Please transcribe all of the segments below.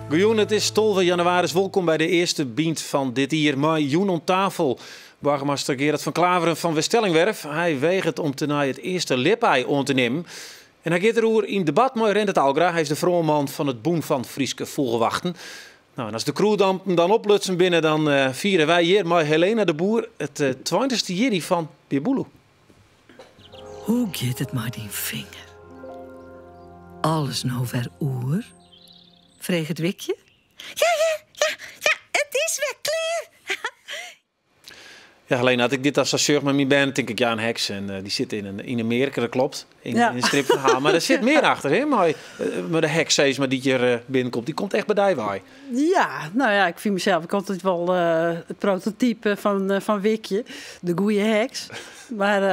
Goejûn, it is 12 jannewaris. Wolkom by de earste Bynt fan dit jier. Mei jûn oan tafel boargemaster Gerard van Klaveren fan Weststellingwerf. Hy wegeret om tenei it earste ljipei oan te nimmen. En hy giet deroer yn debat mei Rendert Algra. Hy is de foaroanman fan it Bûn fan Fryske Fûgelwachten. Nou, en as de krûddampen dan oplutsen binne, dan fiere wy hjir mei Helena de Boer it tweintichste jierdei fan Bear Boeloe. Hoe giet it mei dyn finger? Alles no wer oer? Freget Wikje. Ja hear, ja, ja, it is wer klear! Ja, Helena, as ik dit dan sa sjoch mei myn bern, tink ik, ja, in heks. En dy sit yn in mearke, dat klopt. Yn in stripferhaal. Mar der sit mear achter, hè? Mei de heks, sis mar, dy't hjir binnenkomt. Dy komt echt by dy wei. Ja, nou ja, ik fyn mysels ek altyd wol it prototype fan Wikje, de goeie heks. Mar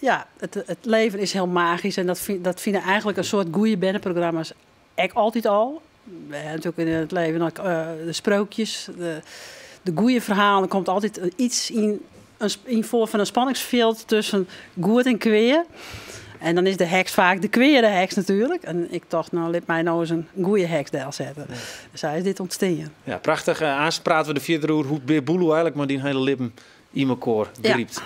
ja, it leven is hiel magysk en dat fine eigenlik in soad goeie berneprogramma's ek altyd al. We ha natuerlik yn it leven ek de spreukjes, de goeie ferhalen. Der komt altyd iets yn foar fan in spanningsfjild tusken goed en kwea. En dan is de heks faak de kweade heks natuerlik. En ik tocht, nou, lit my no ris in goeie heks delsette. Sa is dit ûntstean. Ja, prachtich. Aanst prate we der fierder oer hoe't Bear Boeloe eigenlik mei dyn hiele libben yn mekoar grypt.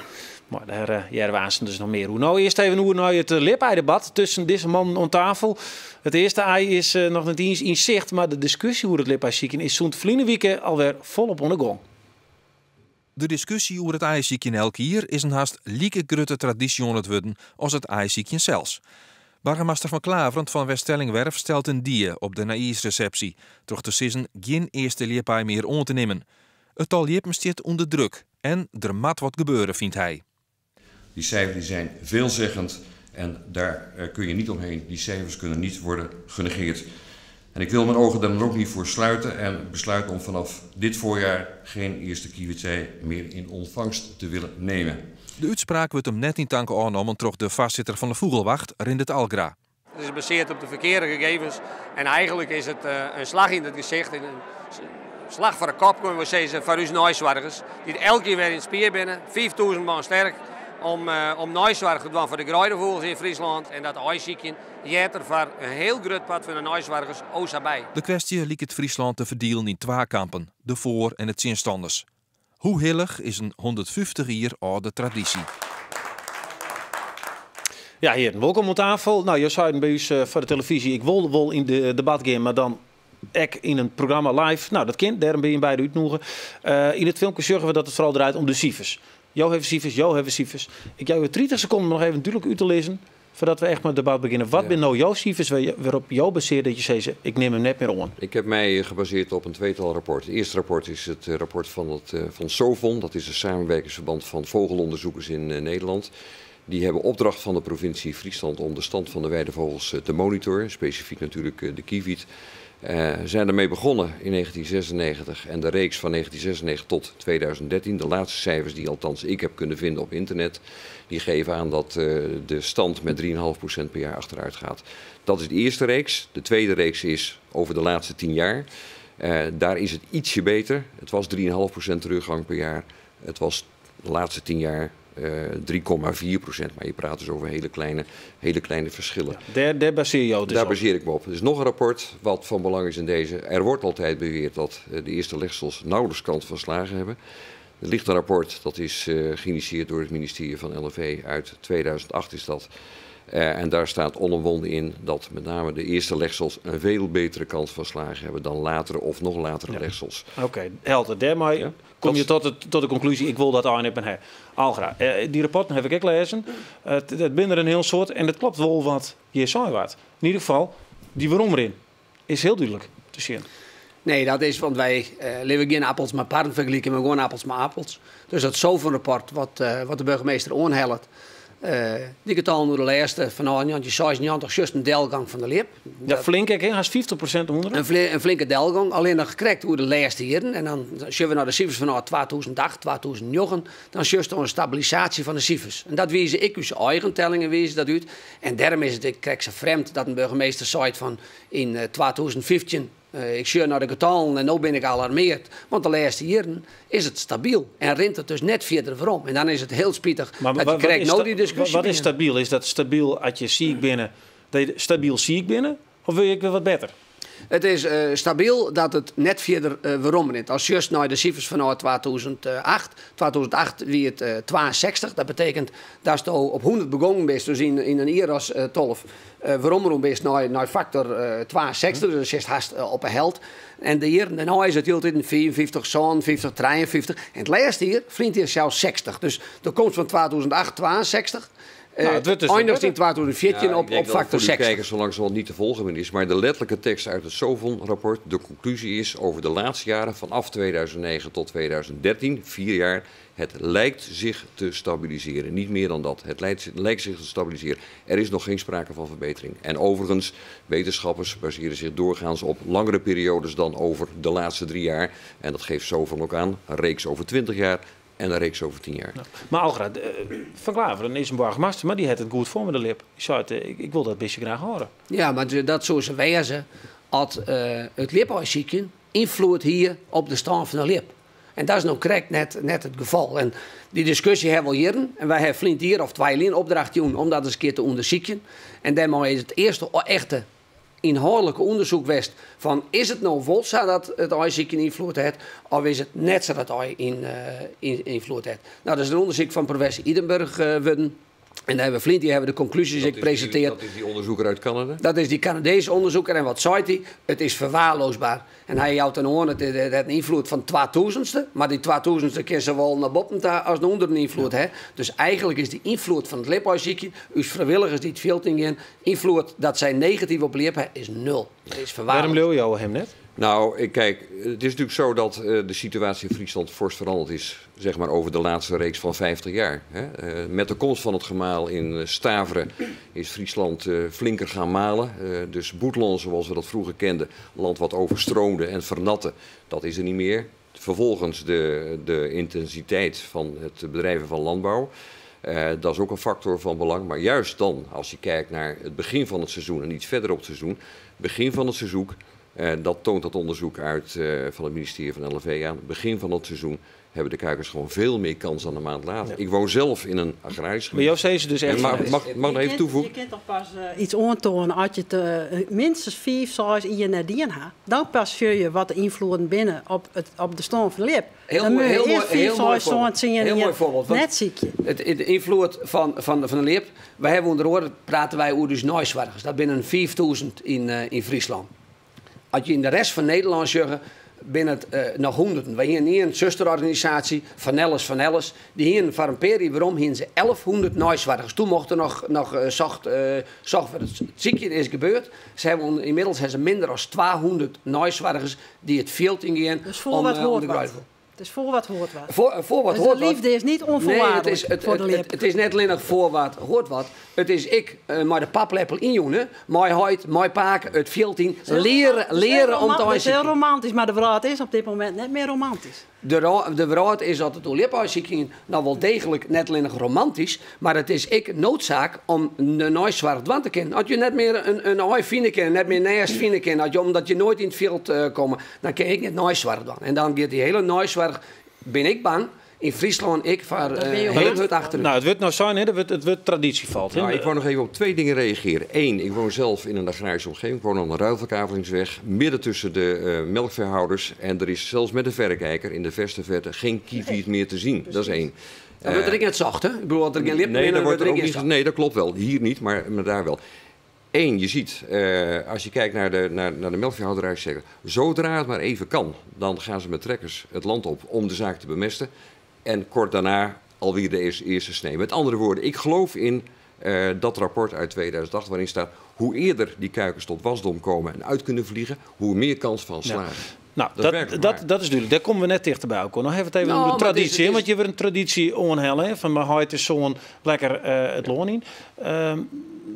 Mar dêr hearre we aansten dus noch mear oer. No earst even oer nei it ljipeidebat tusken dizze mannen oan tafel. It earste ei is noch net iens yn sicht, mar de diskusje oer it ljipaisykjen is sûnt ferline wike alwer folop oan de gong. De diskusje oer it aaisykjen elk jier is in hast like grutte tradysje oan it wurden as it aaisykjen sels. Boargemaster Van Klaveren fan Weststellingwerf stelt in die op de nijjiersresepsje troch te sizzen gjin earste ljipaai mear oan te nimmen. It tal ljippen stiet ûnder druk en der moat wat gebeure, fynt hy. Die cijfers die zijn veelzeggend en daar kun je niet omheen. Die cijfers kunnen niet worden genegeerd. En ik wil mijn ogen daar dan ook niet voor sluiten en besluit om vanaf dit voorjaar geen eerste kievitsei meer in ontvangst te willen nemen. De útspraak wurdt him net yn tank ôfnommen troch de foarsitter fan de Fûgelwacht, Rindert Algra. Het is gebaseerd op de verkeerde gegevens en eigenlijk is het in slach yn it gesicht, in slach foar de kop kinne we sizze, foar ús neisoargers, dy't elk jier wer yn it spier binne, 5000 man sterk, om neisoarch te dwaan foar de greidefûgels yn Fryslân. En dat aaisykjen heart der foar in hiel grut part fan de neisoargers o sa by. De kwestje liket Fryslân te ferdielen yn twa kampen, de foar en de tsjinstanners. Hoe hillich is in 150 jier âlde tradysje? Ja, hearen, wolkom oan tafel. Nou, jo seiden by ús foar de telefyzje, ik wol wol yn de debat gean, mar dan ek yn in programma live. Nou, dat kin, dêrom binne jim beide útnûge. Yn it filmke sjogge we dat it foaral draait om de sifers. Jo hawwe sifers, jo hawwe sifers. Ik jou jo 30 sekonden om noch even dúdlik út te lizzen foardat we echt mei it debat begjinne. Wat binne no jo sifers wêrop jo basearje dat je sizze, ik nim him net mear oan? Ik heb mij gebaseerd op een tweetal rapporten. Het eerste rapport is het rapport van SOVON, dat is een samenwerkingsverband van vogelonderzoekers in Nederland. Die hebben opdracht van de provincie Friesland om de stand van de weidevogels te monitoren, specifiek natuurlijk de kieviet. Zijn ermee begonnen in 1996 en de reeks van 1996 tot 2013, de laatste cijfers die althans ik heb kunnen vinden op internet, die geven aan dat de stand met 3,5% per jaar achteruit gaat. Dat is de eerste reeks. De tweede reeks is over de laatste 10 jaar. Daar is het ietsje beter. Het was 3,5% teruggang per jaar. Het was de laatste 10 jaar 3,4%. Maar je praat dus over hele kleine verschillen. Ja, daar baseer je dus Daar op. baseer ik me op. Er is nog een rapport wat van belang is in deze. Er wordt altijd beweerd dat de eerste legsels nauwelijks kans van slagen hebben. Er ligt een rapport dat is geïnitieerd door het ministerie van LNV uit 2008 is dat. En daar staat onomwonden in dat met name de eerste legsels een veel betere kans van slagen hebben dan latere of nog latere legsels. Oké, helder. Daarmee kom je tot de conclusie, ik wil dat aan en her. Algra, die rapporten heb ik ook gelezen. Het binnen er een heel soort en het klopt wel wat je zei wat. In ieder geval, die waarom erin is heel duidelijk te zien. Nee, dat is, want wij leven geen appels met parren vergelijken, maar gewoon appels met appels. Dus dat zoveel rapport wat de burgemeester aanhaalt. Die getallen door de laatste van 1996, juist een delgang van de lip. Ja, flink, hè? Haast 50% onder. Een flinke delgang, alleen nog gekrekt hoe de laatste jaren. En dan zien we naar de cijfers van 2008, 2009, dan juist een stabilisatie van de cijfers. En dat wijzen ik, uw eigen tellingen wijzen dat uit. En daarom is het, ik krijg ze vreemd dat een burgemeester zei van in 2015 Ik sjoch nei de getallen en no bin ik alarmeard, want de lêste jierren is it stabyl en rint it dus net fierder werom. En dan is it hiel spitich dat je krekt no dy diskusje. Wat is stabyl? Is dat stabyl as je siik binne, dat je stabyl siik binne, of wurde je ek wer wat better? It is stabyl dat it net fierder weromrint. Ast sjochst nei de sifers fanôf 2008, 2008 wie it 62, dat betekent datsto op 100 begongen bist, dus yn in jier as 12 weromrûn bist nei faktor 62, dus dan sitst hast op 'e helt. En de jierren dêrnei is it hieltyd 55, 57, 53 en it lêste jier, ferline jier sels 60. Dus do komst fan 2008 62, Nou, it wurdt dus eindigst yn 2014 Ja, op ik denk op dat het faktor voor de 60. kijkers zo langzamerhand niet te volgen meer is. Maar de letterlijke tekst uit het Sovon-rapport, de conclusie is over de laatste jaren, vanaf 2009 tot 2013, 4 jaar, het lijkt zich te stabiliseren. Niet meer dan dat. Het lijkt zich te stabiliseren. Er is nog geen sprake van verbetering. En overigens, wetenschappers baseren zich doorgaans op langere periodes dan over de laatste 3 jaar. En dat geeft Sovon ook aan. Een reeks over 20 jaar en een reeks over 10 jaar. Mar Algra, Van Klaveren is in boargemaster, mar dy hat it goed foar mei de ljip. Dy sei, ik wol dat bistje graach hâlde. Ja, mar dat soe sa wêze as it ljipaaisykjen ynfloed hie op de stân fan de ljip. En dat is no krekt net it gefal. En dy diskusje hawwe we al jierren. En wy hawwe ferline jier of twa jier opdracht jûn om dat ris in kear te ûndersykjen. En dêrmei is it earste echte ynhâldlike ûndersyk west fan is it no wol sa dat it aaisykjen ynfloed hat of is it net sa dat aai ynfloed hat. No, dat is in ûndersyk fan professor Idenburg wurden. En dêr hawwe we ferline jier hawwe we de konklúzjes ek presintearre. Dat is dy ûndersiker út Kanada? Dat is dy Kanadeeske ûndersiker. En wat sei hy? It is ferwaarloosber. En hy jout dan oan, it hat in ynfloed fan 2000ste, mar dy 2000ste kin sawol nei boppen ta as nei ûnderen ynfloed ha. Dus eigentlik is dy ynfloed fan it ljipaaisykjen, ús frijwilligers dy't it fjild yngean, ynfloed dat sy negatyf op ljip ha, is nul. Dat is Wêrom ferwaarloosber. leauwe jo him net? Nou, kijk, het is natuurlijk zo dat de situatie in Friesland fors veranderd is, zeg maar over de laatste reeks van 50 jaar. Hè. Met de komst van het gemaal in Staveren is Friesland flinker gaan malen. Dus bûtenlân zoals we dat vroeger kenden, land wat overstroomde en vernatte, dat is er niet meer. Vervolgens de intensiteit van het bedrijven van landbouw. Dat is ook een factor van belang. Maar juist dan, als je kijkt naar het begin van het seizoen en iets verder op het seizoen, begin van het seizoen, dat toont dat onderzoek uit van het ministerie van LNV aan. Begin van het seizoen hebben de kuikens gewoon veel meer kans dan een maand later. Ik woon zelf in een agrarisch Mar gebied. jo sizze dus echt En fan mag nog even toevoegen? Je kunt toch pas iets oantoane as je it minstens 5, 6 jier net dien ha. Dan pas sjogge je wat de ynfloeden binne op de stân fan de ljip. Heel Dan moai, moat je heel earst moai, 5, heel moai 6, foarbyld. 7, 10 Heel moai jier foarbyld. Want net sykje. De ynfloed fan de ljip. Wy hawwe ûnder oare prate wy oer dus neisoargers. Dat binne 5000 yn Fryslân. As je yn de rest fan Nederlân sjogge, binne it noch hûnderten. Wy hiene in susterorganisaasje, Van Ellis van Ellis. Dy hiene foar in pear jier werom hiene se 1100 neisoargers. Doe mocht der noch socht wurde. It sykjen is gebeurd. Se hawwe ynmiddels hawwe se minder as 200 neisoargers dy't it fjild yngean Dus foar wat om hoort de wat. greidefûgel. Het is voor wat hoort wat. Foar wat Dus hoort de liefde wat. is niet Nee, onvoorwaardelijk voor de ljip. het is net allinnich foar wat hoort wat. It is ik mei de papleppel ynjûn, mei heit, mei pake, it fjild yn. Leare om te Het is heel sykjen. romantisch, maar de wrâld is op dit momint net mear romantysk. De wrâld is altyd oer ljipaaisykjen no wol deeglik net allinnich romantysk, mar it is ek needsaak om de neisoarch dwaan te kinnen. As je net mear in aai fine kinne, net mear nêst fine kinne, omdat je noait yn it fjild komme, dan kin ik net neisoarch dwaan. En dan giet dy hiele neisoarch, bin ik bang, yn Fryslân ek foar Dat binne jo hiel echt. hurd achterút. No, it wurdt no sein, hè, it wurdt tradysje falt. Hè? Nou, ik wou nog even op twee dingen reageren. Eén, ik woon zelf in een agrarische omgeving. Ik woon aan de Ruilverkavelingsweg, midden tussen de melkveehouders. En er is zelfs met een verrekijker in de verste verte geen kieviet meer te zien. Dat is één. Dan wurdt der ek net socht, hè? Ik bedoel, as der gjin ljip Nee, binne, daar wordt er wurdt ook der niet, gjin nee, dat klopt wel. Hier niet, maar daar wel. Eén, je ziet, als je kijkt naar de melkveehouderijsector, zodra het maar even kan, dan gaan ze met trekkers het land op om de zaak te bemesten. En kort daarna alweer de eerste snee. Met andere woorden, ik geloof in dat rapport uit 2008 waarin staat hoe eerder die kuikens tot wasdom komen en uit kunnen vliegen, hoe meer kans van slagen. Nou, Dat is dat, werkelijk dat, waar. dat is dúdlik. Dêr komme we net tichterby elkoar. Noch even it even Nou, om de mar it is- tradysje. it is- Want je wurdt in tradysje oanhelle, hè, fan mei heit en soan lekker it lân yn.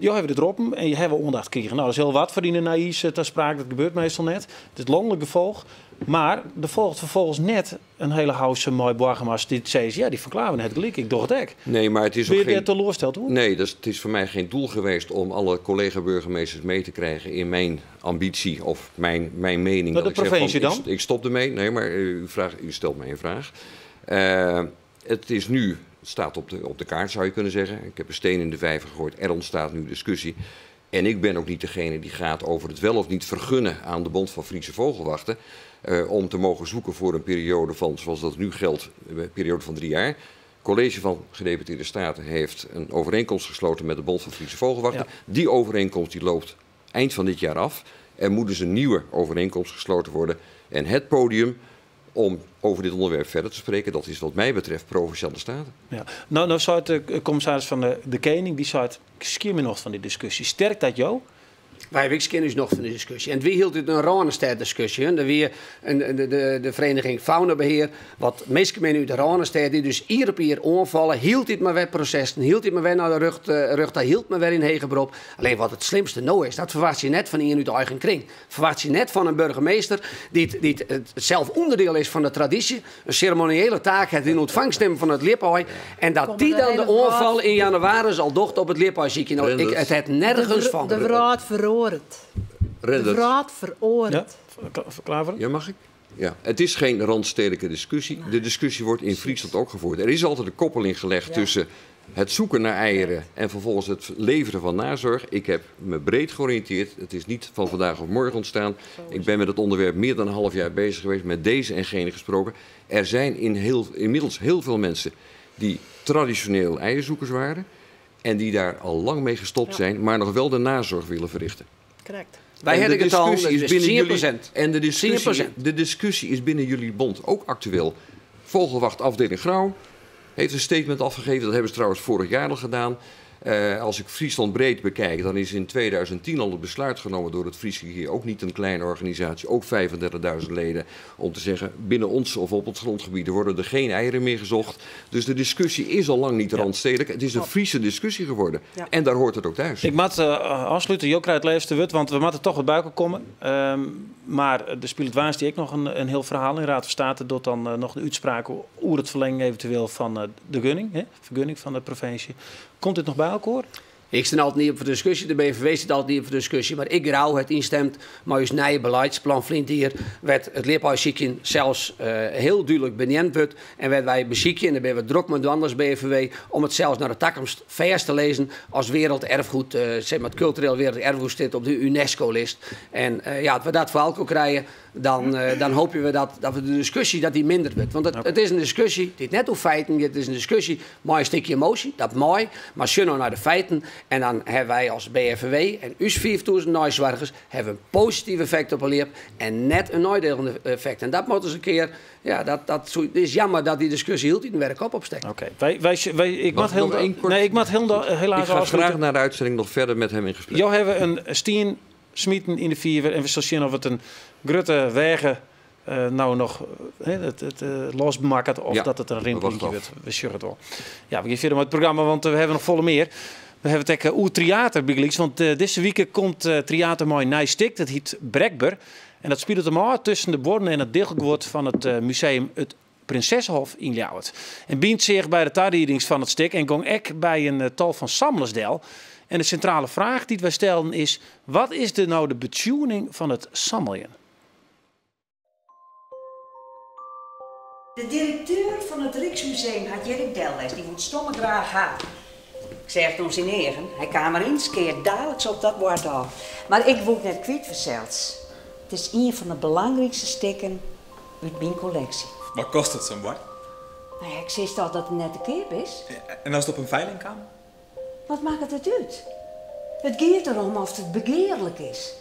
Jo hawwe dit roppen en je hawwe oandacht krigen. Nou, dat is hiel wat foar dyn nijjierstaspraak. Dat gebeurt meastal net. It is lanlik gefolch. Mar der folget ferfolgens net in hiele housse mei boargemasters dy't sizze, ja, dy Van Klaveren hat gelyk, ik doch it ek. Nee, mar it is Binne ook je geen... dêr teloarsteld oer? Nee, dat is, it is foar my geen doel geweest om alle collega-burgemeesters mee te krijgen in mijn ambitie of mijn mening. No, Dat de ik zeg van, provinsje dan? ik stop ermee. Nee, maar u stelt mij een vraag. Het is nu, het staat op de kaart, zou je kunnen zeggen. Ik heb een steen in de vijver gegooid. Er ontstaat nu discussie. En ik ben ook niet degene die gaat over het wel of niet vergunnen aan de Bond van Friese Vogelwachten. Om te mogen zoeken voor een periode van, zoals dat nu geldt, een periode van 3 jaar. Het College van Gedeputeerde Staten heeft een overeenkomst gesloten met de Bond van Friese Vogelwachten. Die overeenkomst die loopt eind van dit jaar af. Er moet dus een nieuwe overeenkomst gesloten worden. En het podium om over dit onderwerp verder te spreken, dat is wat mij betreft Provinciale Staten. Ja. Nou zei het de commissaris van de Koning, die zei het, ik schier me nog van die discussie. Sterkt dat jou? Wij hebben ook nog van de discussie. En wie hield het een Rânestêd-discussie? Hè? De, wie, een, de, de, de vereniging Faunabeheer, wat meeste mensen uit de Rânestêd, die dus ier op ier aanvallen, hield het maar weer processen, hield het maar weer naar de rug, daar hield maar weer in Hegebrop. Alleen wat het slimste nou is, dat verwacht je net van iemand uit de eigen kring. Verwacht je net van een burgemeester die het zelf onderdeel is van de traditie, een ceremoniële taak, het in ontvangst nemen van het Liphoi. En dat Komen die de dan de hele aanval raad- in januari al docht op het Liphoi, zie ik je nou, ik, Rendert. het het nergens van. De raad verhoort. De Rendert. raad veroordeelt. Ja, Klaver? Ja, mag ik? Ja, het is geen randstedelijke discussie. De discussie wordt in Friesland ook gevoerd. Er is altijd een koppeling gelegd tussen het zoeken naar eieren en vervolgens het leveren van nazorg. Ik heb me breed georiënteerd. Het is niet van vandaag op morgen ontstaan. Ik ben met het onderwerp meer dan een half jaar bezig geweest, met deze en gene gesproken. Er zijn inmiddels heel veel mensen die traditioneel eierzoekers waren en die daar al lang mee gestopt zijn, maar nog wel de nazorg willen verrichten. Correct. Wij En hebben de het al, discussie dus is binnen jullie 10%. En 10%. de discussie is binnen jullie bond ook actueel. Vogelwacht afdeling Grou heeft een statement afgegeven. Dat hebben ze trouwens vorig jaar al gedaan. Als ik Friesland breed bekijk, dan is in 2010 al het besluit genomen door het Friese hier, ook niet een kleine organisatie, ook 35.000 leden, om te zeggen, binnen ons of op ons grondgebied worden er geen eieren meer gezocht. Dus de discussie is al lang niet randstedelijk. Het is een Friese discussie geworden. En daar hoort het ook thuis. Ik moet afsluiten, Jo krijgt het laatste woord, want we moeten toch wat buiken komen. Maar er speelt waans die ook nog een heel verhaal in Raad van State, doet dan nog de uitspraak over het verlengen eventueel van de gunning, hè? Vergunning van de provincie. Komt dit nog bij elkaar? Ik sta altijd niet op voor discussie, de BVW zit altijd niet op voor discussie, maar ik rouw het instemt, maar uw nieuwe beleidsplan Flint hier werd het Liphhuisziekje zelfs heel duidelijk benoemd wordt en werd wij beziekje, en dan ben we druk met de anders BVW, om het zelfs naar de toekomst vers te lezen als werelderfgoed, zeg maar het cultureel werelderfgoed zit op de UNESCO-list. En als we dat voor elkaar krijgen, dan hopen we dat we de discussie dat die minder wordt. Want het is een discussie die het net over feiten gaat, het is een discussie, mooi een stukje emotie, dat mooi, maar zullen nou naar de feiten. En dan hebben wij als BFVW en US 4000 nazorgers hebben een positief effect op een leer en net een nadelend effect. En dat moet eens een keer, ja, dat, dat, zo, het is jammer dat die discussie heel in werk op opsteekt. Oké, wij, wij, wij, ik Mag moet ik heel nog één kort Nee, ik moet heel helaas Ik ga afsluiten. graag naar de uitzending nog verder met hem in gesprek. Jo hebben een steen smieten in de vijver en we zullen zien of het een grote wegen nou nog het losmaakt of Ja, dat het een we rimplinkje wachten af. wordt. We zullen het wel. Ja, we gaan verder met het programma, want we hebben nog volle meer. We hebben het ook oer theater, Bigeliks, want deze week komt theater mooi Nij Stik, dat heet Brekber. En dat speelt hem af tussen de borden en het deelgewoord van het museum het Prinsessenhof in Ljouwert. En bient zich bij de tariedings van het stik en gong ek bij een tal van samlersdel. En de centrale vraag die wij stellen is, wat is de nou de betuning van het sammeljen? De directeur van het Rijksmuseum had Jerk Delwijs, die moet stomme graag gaan. Ik zeg toen zijn eigen, hij kwam er eens keer dadelijk op dat woord af. Maar ik word net kwijt verzeld. Het is een van de belangrijkste stukken uit mijn collectie. Wat kost het zo'n bord? Ik zie toch dat het net te koop is. En als het op een veiling kan? Wat maakt het uit? Het gaat erom of het begeerlijk is.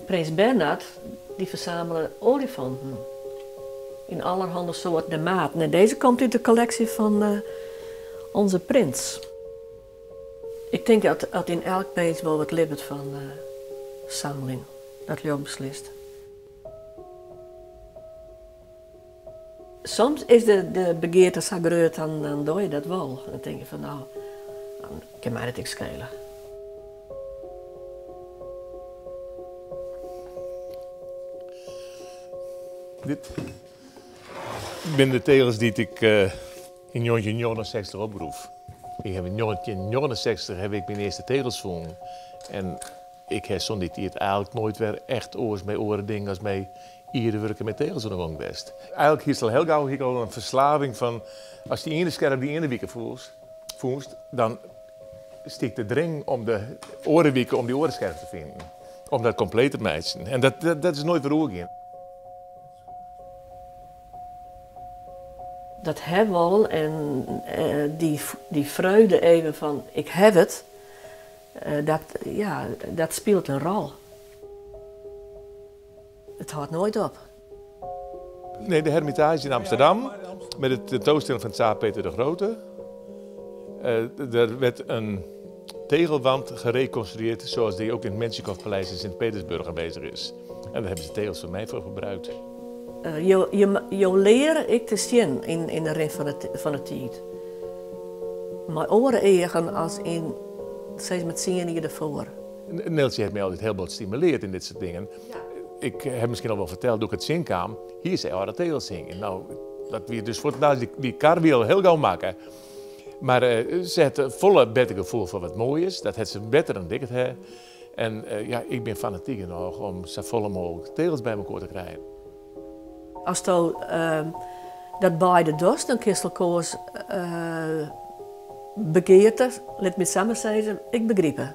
Prins Bernhard, die verzamelen olifanten. In allerhande soorten en maten. En deze komt uit de collectie van onze prins. Ik denk dat in elk mens wel wat libbert van sameling. Dat Leon beslist. Soms is de, de begearte sa grut, dan, dan doch je dat wol. Dan tink je fan no, dan kin my dat ek skele. Dit binne de tegels dy't ik eh, yn 1969 opgroef. Ik heb yn 1969 heb ik myn earste tegels fûn. En ik ha sûnt dy tiid eigenlik noait wer echt oars mei oare dingen as mei ierdewurk en mei tegels oan de gong west. Eigenlik hiest al hiel gau hie ik al in ferslaving fan ast dy iene skerf dy iene wike fûnst, dan stie ik te dringen om de oare wike om dy oare skerf te finen. Om dat kompleet te meitsjen. En dat, dat is noait wer oergien. Dat ha wollen en dy, dy freugde even fan ik haw it, dat, ja, dat spilet in rol. It hâldt noait op. Nee, de Hermitage in Amsterdam met de tentoonstelling van Tsaar Peter de Grote. Er werd een tegelwand gereconstrueerd zoals die ook in het Mensjikovpaleis in Sint-Petersburg aanwezig is. En daar hebben ze tegels van mij voor gebruikt. Jo, jo, jo leare ek te sjen yn, yn de rin fan de, fan de tiid. Mei oare eagen as yn, sis mar, tsien jier derfoar. Neeltje heeft mij altijd heel wat gestimuleerd in dit soort dingen. Ik heb misschien al wel verteld, doe't ik it tsjinkaam, hie sy âlde tegels hingjen. Nou, dat wie dus fuortendaliks, dy, dy kar wie al hiel gau makke. Mar se hat folle better gefoel foar wat moai is. Dat hat se better dan ik it ha. En ja, ik bin fanatyk genôch om safolle mooglik tegels by mekoar te krijen. Asto dat beide dochst, dan kinst elkoars begearte, lit my it sa mar sizze, ek begripe.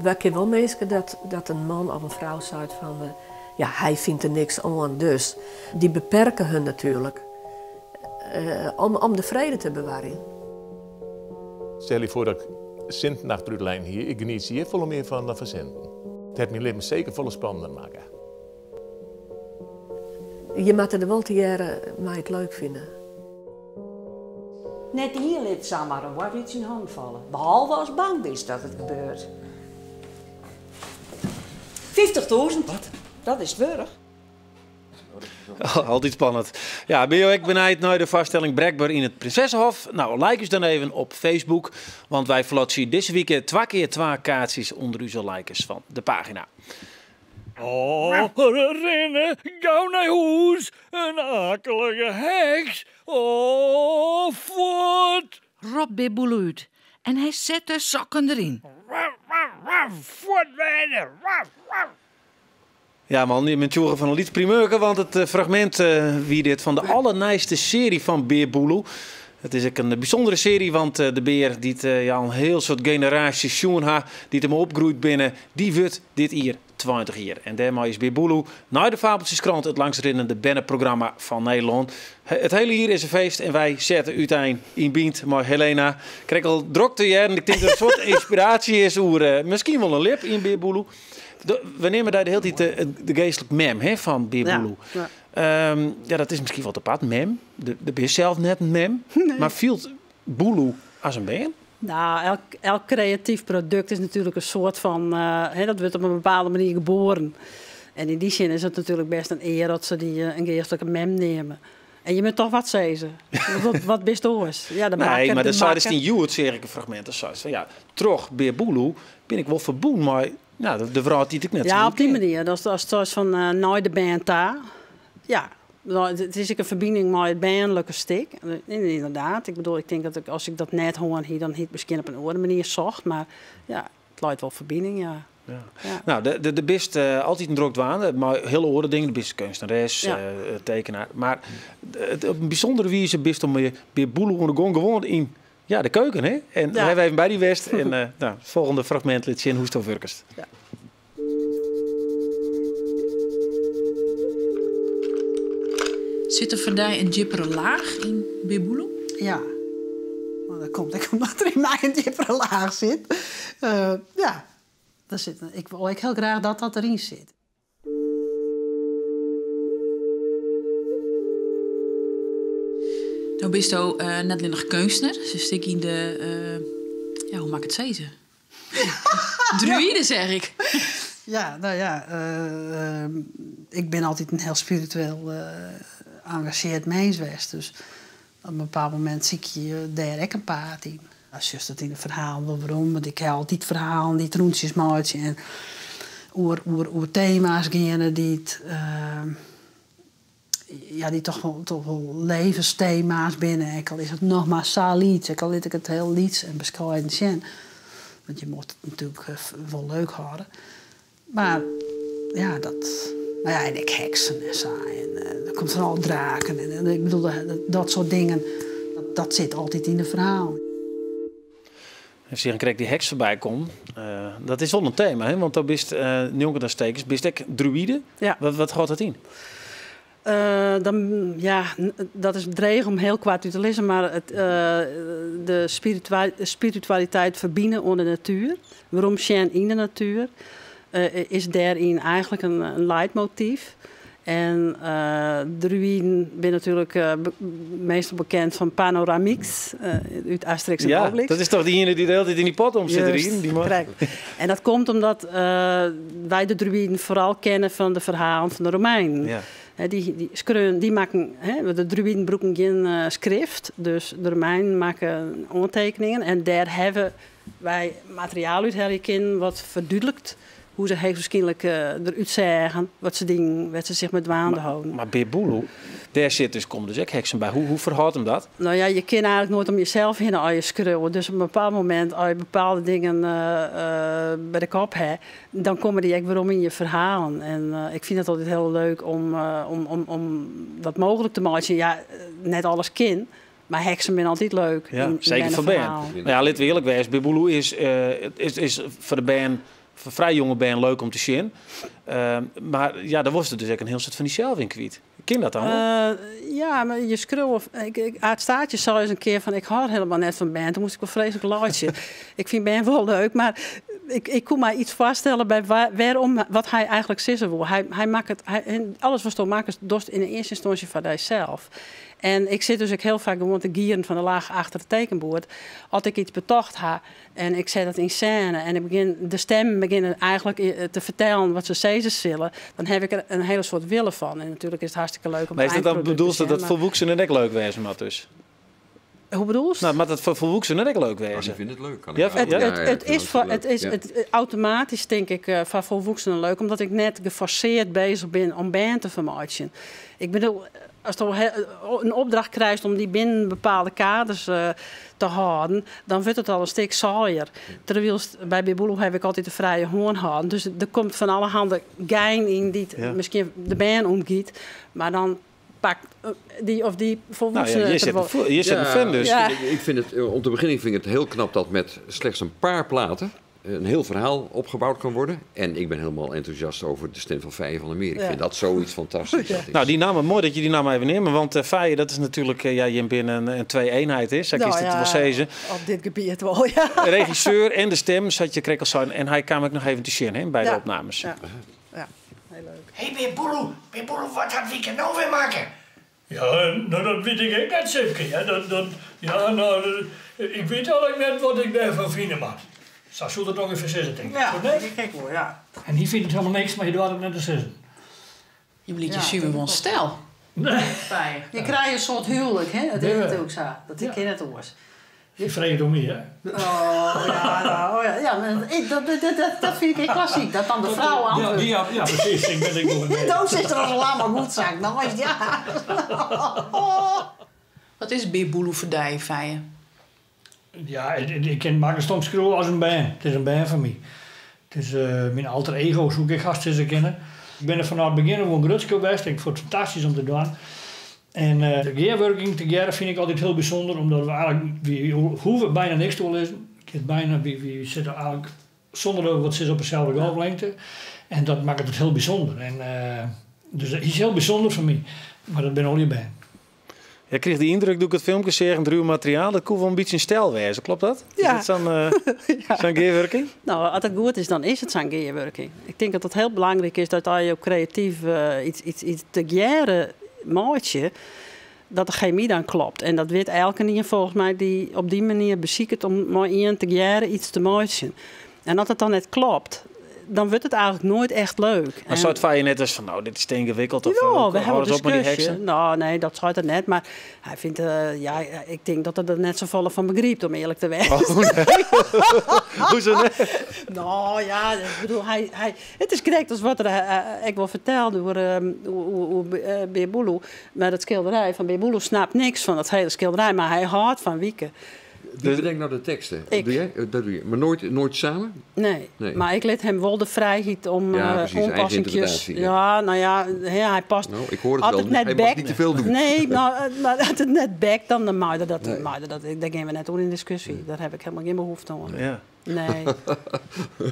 Wy kinne wol minsken dat, dat in man of in frou seit fan ja, hy fynt der niks oan, dus dy beperke hun natuerlik om, om de frede te bewarjen. Stel je foar dat ik sinten achterút lein hie, ik genietsje hjir folle mear fan dan fan sinten. It hat myn libben seker folle spannender makke. Je moatte der wol tegearre mei it leuk fine. Net ien lit samar in woord út syn hannen falle, behalve ast bang bist dat it gebeurt. 50.000. Wat? Dat is it wurdich. Altyd spannend. Ja, binne jo ek benijd nei de foarstelling Brekber yn it Prinsessehof? Nou, like ús dan even op Facebook, want wy ferlotsje dizze wike twa kear twa kaartsjes ûnder ús likers fan de pagina. Oh, rinne, gau nei hûs, in akelige heks, oh, fuort! Ropt Bear Boeloe út en hy set de sokken deryn. Fuort wêze! Ja man, je bent tsjûge fan in lyts primeurke, want it eh, fragmint eh, wie dit fan de allernijste searje fan Bear Boeloe. It is ek in bysûndere searje, want eh, de bear dy't ja, in hiel soad generaasjes sjoen ha, dy't him opgroeid binne, dy wurdt dit jier 20 jier. En dêrmei is Bear Boeloe nei de Fabeltsjeskrant it langstrinnende berneprogramma fan Nederlân. It hiele jier is in feest en wy sette útein yn Bynt mei Helena. Krekt al drok te hearren, ik tink dat der in soad ynspiraasje is oer miskien wol in ljip yn Bear Boeloe. We neame dy de hiele tiid de geastlik mem hè, fan Bear Boeloe. Ja, ja. Ja, dat is miskien wat apart, mem. Do bist sels net in mem. Nee. Mar fielt Boeloe as in bern? Nou, elk, elk creatief product is natuurlijk een soort van, uh, dat wordt op een bepaalde manier geboren. En in die zin is het natuurlijk best een eer dat ze die een geestelijke mem nemen. En je moet toch wat zeggen. Wat, wat bist oars? Ja, de nee, maar dat is in hjoed seach ik in fragmint dat seist fan ja, troch Bear Boeloe bin ik wol ferbûn mei nou, de wrâld dy't ik net Ja, op die manier. Dat is dat van uh, nei de bern ta. Ja, nou, it is ek in ferbining mei it bernlike stik. Inderdaad, ik bedoel, ik tink dat ik, as ik dat net hân hie, dan hie ik miskien op in oare manier socht. Mar ja, it leit wol ferbining, ja. Ja. Ja. Nou, do bist uh, altyd in drok dwaande, mei hiele oare dingen. Do bist keunstneres, ja. uh, tekenaar. Mar it, op in bysûndere wize bist om Bear Boeloe oan de gong gewoan yn ja, de keuken. Hè? En ja. we even by dy west. En uh, nou, it folgjende fragmint lit sjen hoe'tsto wurkest. Ja. Sit der foar dy in djippere laach yn Bear Boeloe? Ja. Maar dat komt ek omdat der yn my in djippere laach sit. Uh, ja, daar sit, ik wol ek hiel graach dat dat deryn sit. No bisto uh, net allinnich keunstner, sitst ek yn de, uh, ja, hoe moat ik it sizze? Druïde, zeg ik. Ja, nou ja, uh, ik bin altyd in hiel spiritueel. engageerd mens west. Dus op in bepaald momint sykje je dêr ek in paad yn. Dan sjochst it yn de ferhalen wol werom, want ik ha altyd ferhalen dy't rûntsjes meitsje en oer, oer, oer tema's geane dy't, ja, dy't toch wol levenstema's binne. Ek al is it noch mar sa lyts, ek al lit ik it hiel lyts en beskeiden sjen. Want je moatte it natuerlik wol leuk hâlde. Mar ja, dat. No ja, en ek heksen en sa. En der komt foaral draken. En ik bedoel, dat soart dingen, dat sit altyd yn de ferhalen. En seach krekt dy heks foarby kommen. Dat is wol in tema, hè? Want do bist njonken de stekers, bist ek druïde. Ja. Wat hâldt dat yn? Dan, ja, dat is dreech om hiel koart út te lizzen, mar de spiritualiteit ferbine oan de natuer, werom sjen yn de natuer, is dêryn eigentlik in leidmotyf. En druïden binne natuerlik meastal bekend fan Panoramix út Asterix en Obelix. Dat is toch diegene dy't de hiele tiid yn dy pot om sit te riden? Die man? Krekt. En dat komt omdat wy de druïden foaral kenne fan de ferhalen fan de Romeinen. Hè, dy skreaun, dy makken, hè, de druïden brûkten gjin skrift, dus de Romeinen makken oantekeningen en dêr hawwe wy materiaal úthelje kinnen wat ferdúdliket hoe't se heechstwaarskynlik derút seagen, wat se dienen, wêr't se sich mei dwaande holden. Mar Bear Boeloe, dêr komme dus ek heksen by. Hoe ferhâldt him dat? No ja, je kinne eigentlik noait om jesels hinne as je skriuwe. Dus op in bepaald momint, as je bepaalde dingen by de kop ha, dan komme dy ek werom yn je ferhalen. En ik fyn it altyd hiel leuk om dat mooglik te meitsjen. Ja, net alles kin, mar heksen binne altyd leuk. Ja, yn seker foar bern. bernferhalen. No ja, litte we earlik wêze. Bear Boeloe is foar de bern, foar frij jonge bern leuk om te sjen. Mar ja, dêr wolst dus ek in hiel soad fan dysels yn kwyt. Kin dat dan wol? Ja, mar je skriuwe. Ik, Aart Staartje sei ris in kear fan: ik hâld hielendal net fan bern. Doe moast ik wol freeslik laitsje. Ik fyn bern wol leuk, mar ik koe my yts foarstelle by wêrom wat hy eigentlik sizze woe. Hy makket, en alles watsto makkest, dochst yn de earste ynstânsje foar dysels. En ik sit dus ek hiel faak gewoan te gieren fan de lach achter it tekenboerd. As ik yts betocht ha en ik set it yn sêne en de stimmen begjinne eigentlik te fertellen wat se sizze sille, dan ha ik der in hiele soad wille fan. En natuerlik is it hartstikke leuk om Mar is dat dan eindprodukt te bedoelst dat sjen, dat mar folwoeksenen ek leuk wêze moat dus? Hoe bedoelst? No, moat dat foar folwoeksenen ek leuk wêze? Oh, dy fine it leuk. Kan Ja, ik wel. ja? Ja, Het ik vind is het voor, leuk. het is het, automatisch, tink ik, foar folwoeksenen leuk, omdat ik net geforsearre beuzich bin om bern te fermeitsjen. Ik bedoel, ast in opdracht krijst om dy binnen bepaalde kaders te hâlden, dan wurdt it al in stik saaier. Terwijl by Bear Boeloe ha ik altyd de frije hân hân. Dus der komt fan allerhande gein yn dy't miskien de bern omgiet, mar dan pakt dy of dy folwoeksenen Nou ja, it hjir der wol. hjir sit in fan dus. Ja. Ik vind het, om te beginnen vind ik het heel knap dat met slechts een paar platen een heel verhaal opgebouwd kan worden. En ik ben helemaal enthousiast over de stem van Feije van der Meer. Ik vind dat zoiets fantastisch. Dat is Nou, die naam, mooi dat je die naam even neemt. Want Feije, dat is natuurlijk, ja, je binnen een twee-eenheid is. Zij Nou kiest het ja, wel zeggen. Op dit gebied wol, ja. Regisseur en de stem zat je kreeg al zo. En hy kaam ek noch even te sjen, hè, by de opnames. Ja. Ja, hiel leuk. Hé, hey, Bear Boeloe, Bear Boeloe, wat hat Wieke no wer makke? Ja, no, dat wit ik ek net, Sipke. Ja, ja, no, ik wit eigentlik net wat ik dêrfan fine moat. Sa soe dat ûngefear sizze, tink ik. Ja, Goed, nee? ik ek wol, ja. En hy fynt it hielendal niks, mar hy doart it net te sizzen. Je liet je Ja, suver dat wol is stel. Nee. Je krijgt een soort huwelijk, hè? Dat is natuerlik sa. Dat kin net oars. Je freget om my, hè? Oh ja, no, oh, ja, ja, mar ik, dat fyn ik hiel klassyk. Dat dan de frou Ja, antwurdet. ja, presys. Ik bin ek wol De doos is der as in lamme goedzak. No is it ja. Wat is Bear Boeloe foar dy, Feije? Ja, ik kin it maklikst omskriuwe as in bern. It is in bern fan my. It is myn alter ego, soe ik hast sizze kinne. Ik bin der fanôf it begjin wol grutsk op west. Ik fûn it fantastysk om te dwaan. En de gearwurking tegearre fyn ik altyd hiel bysûnder, omdat we eigentlik, wy hoege byna niks te oerlizzen. Byna, wy sitte eigentlik sûnder dat we wat sizze op deselde golflingte. En dat makket it hiel bysûnder. En dus it is hiel bysûnder foar my. Mar dat binne al je bern. Ik krige de yndruk doe't ik it filmke seach, in ruw materiaal, dat koe wol in bytsje in stel wêze. Kloppet dat? Is Ja. dat sa'n gearwurking? No, as it goed is, dan is it sa'n gearwurking. Ik tink dat it hiel belangryk is dat as je kreatyf yts tegearre meitsje, dat de gemy dan kloppet. En dat wit elkenien folgens my dy't op dy manier besiket om mei ien tegearre yts te meitsjen. En as it dan net kloppet, dan wurdt it eigentlik noait echt leuk. Mar seit Feie net ris fan, no, dit is te yngewikkeld of Ja, we hâld hawwe ris op mei dy diskusje. heksen? No, nee, dat seit er net, mar hy fynt, ja, ik tink dat er der net safolle fan begrypt, om earlik te wêzen. Oh, nee. Hoezo net? No ja, ik bedoel, hy, hy, it is krekt as wat er ek wol fertelde oer, oer, oer Bear Boeloe. Mar dat skilderij fan Bear Boeloe snapt niks fan dat hiele skilderij, mar hy hâldt fan Wieke. Wie bedenkt no de teksten? Ik. Doe jij? Dat doe je. Maar nooit, nooit samen? Nee. Nee. Maar ik lit him wol de frijheid om Ja, precies, eigen oanpassingjes. interpretatie, ja. Ja, no ja, hè, hy past. Nou, ik hoor het As wel. it net Hij mag bekt- niet te veel doen. Nee, no, mar as it net bekt, dan mei er dat, Nee. mei er dat. Dêr gean we net oer yn diskusje. Dêr ha ik hielendal gjin behoefte oan. Ja. Nee.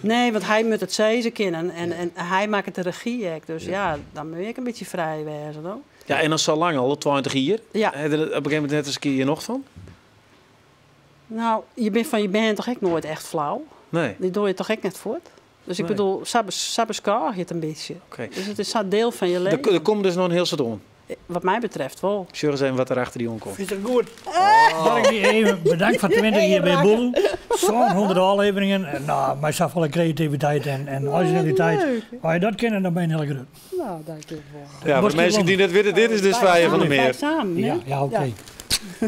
Nee, want hy moat it sizze kinnen en, en hy makket de regy ek. Dus ja, dan moat ik in bytsje frij wêze, no? Ja, en dan sa lang al, 20 jier. Ja. Ha je der op in gegeven momint net ris in kear nocht fan? No, je binne fan je bern toch ek noait echt flau? Nee. Dy dogge je toch ek net fuort? Dus ik Nee. bedoel, sa beskôgje je it in bytsje. Oké. Dus it is sa'n diel fan je leven. Der komt dus noch in hiel soad oan. Wat my betreft wol. Sjoch ris even wat der achter dy oankomt. Fynt it goed? Mag ik dy even bedankt foar 20 jier Bear Boeloe. Sa'n 100 ôfleveringen. En, no, mei safolle kreativiteit en originaliteit. leuk. As je dat kinne, dan binne je hiel grut. No, dankjewol. Ja, foar de minsken dy't net witte, dit is dus Feie van der Meer. Samen, hè? Ja, ja, oké. Ja.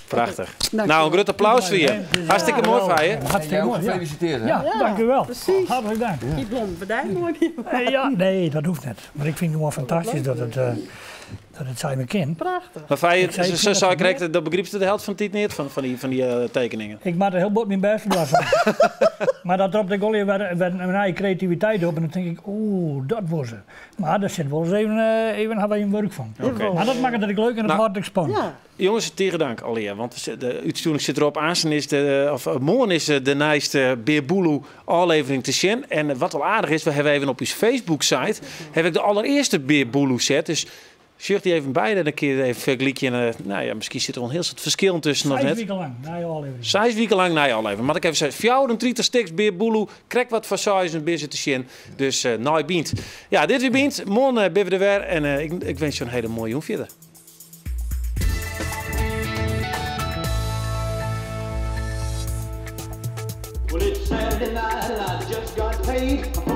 Prachtich. Dankjewel. No, in grut applaus foar je. Hartstikke moai, Feie. Hartstikke moai. Ja. Gefeliciteerd, hè? Ja, dankjewel. Precies. Hartelijk dank. Dy blommen foar dy moai. Ja, nee, dat hoecht net. Mar ik fyn it gewoan fantastysk dat it sa mei kin. Prachtich. Mar Feie, Ik sei, ik sa fyn sei dat ik krekt, dan begrypst de helte fan de tiid net fan dy tekeningen. Ik moat der hiel bot myn bêst foar dwaan. Mar dat ropt ek wol wer in nije kreativiteit op. En dan tink ik, oeh, dat wol se. Mar dêr sit wol ris even, even ha wy in wurk fan. Oké. Mar dat makket it ek leuk en dat No. hâldt it ek spannend. Ja. Jonges, tige dank allegear, want de útstjoering sit derop. Aansten is de, of moarn is de nijste Bear Boeloe ôflevering te sjen. En wat wol aardich is, we hawwe even op ús Facebook-site haw ik de allerearste Bear Boeloe set. Dus sjoch dy even by, dan kinne je even fergelykje. En, no ja, miskien sit der wol in hiel soad ferskil tusken of Seis net. wiken lang, nije ôflevering. 6 wiken lang nije ôflevering. Moat ik even sizze, 34 stiks Bear Boeloe, krekt wat foar seizen binne se te sjen. Dus nei Bynt. Ja, dit wie Bynt. Moarn binne we der wer en ik winskje jo in hiele moaie jûn fierder. Well, it's Saturday night and I just got paid.